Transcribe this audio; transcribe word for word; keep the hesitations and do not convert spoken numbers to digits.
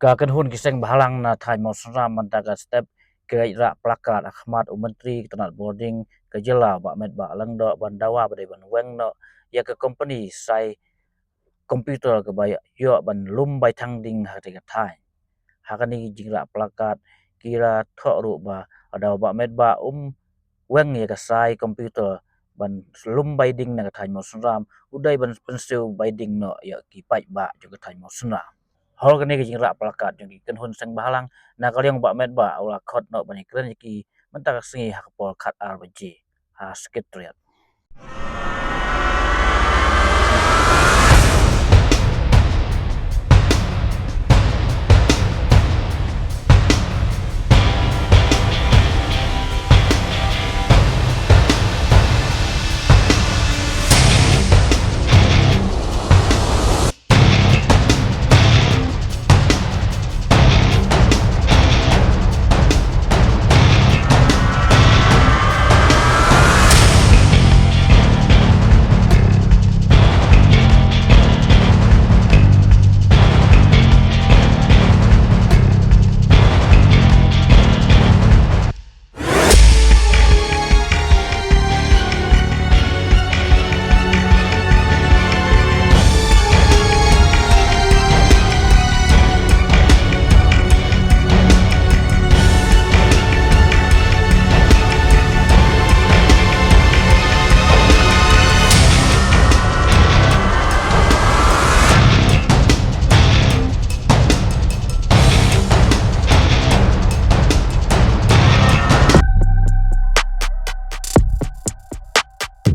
Ka kynhun ki seng bhalang na thaiñ Mawsynram mynta ka step ki leit rah placard ha khmat u Myntri ka tnat bording ka jylla, Bah Metbah Lyngdoh, ban dawa ba dei ban weng noh ïa ka kompani Sai Computer kaba ïoh ban lum bai thang ding ha katei ka thaiñ. Ha kane ka jingrah placard ki la thoh ruh ba lada u Bah Metbah um weng ïa ka Sai Computer ban lum bai ding na ka thaiñ Mawsynram, u dei ban pynsiew bai ding noh ïa ki paidbah jong ka thaiñ Mawsynram. Halor kane ka jingrah placard jong ki kynhun seng bhalang, na ka liang u Bah Metbah u la khot noh ban ïakren ïa ki mynta ka sngi ha ka por khatar baje ha Secretariat.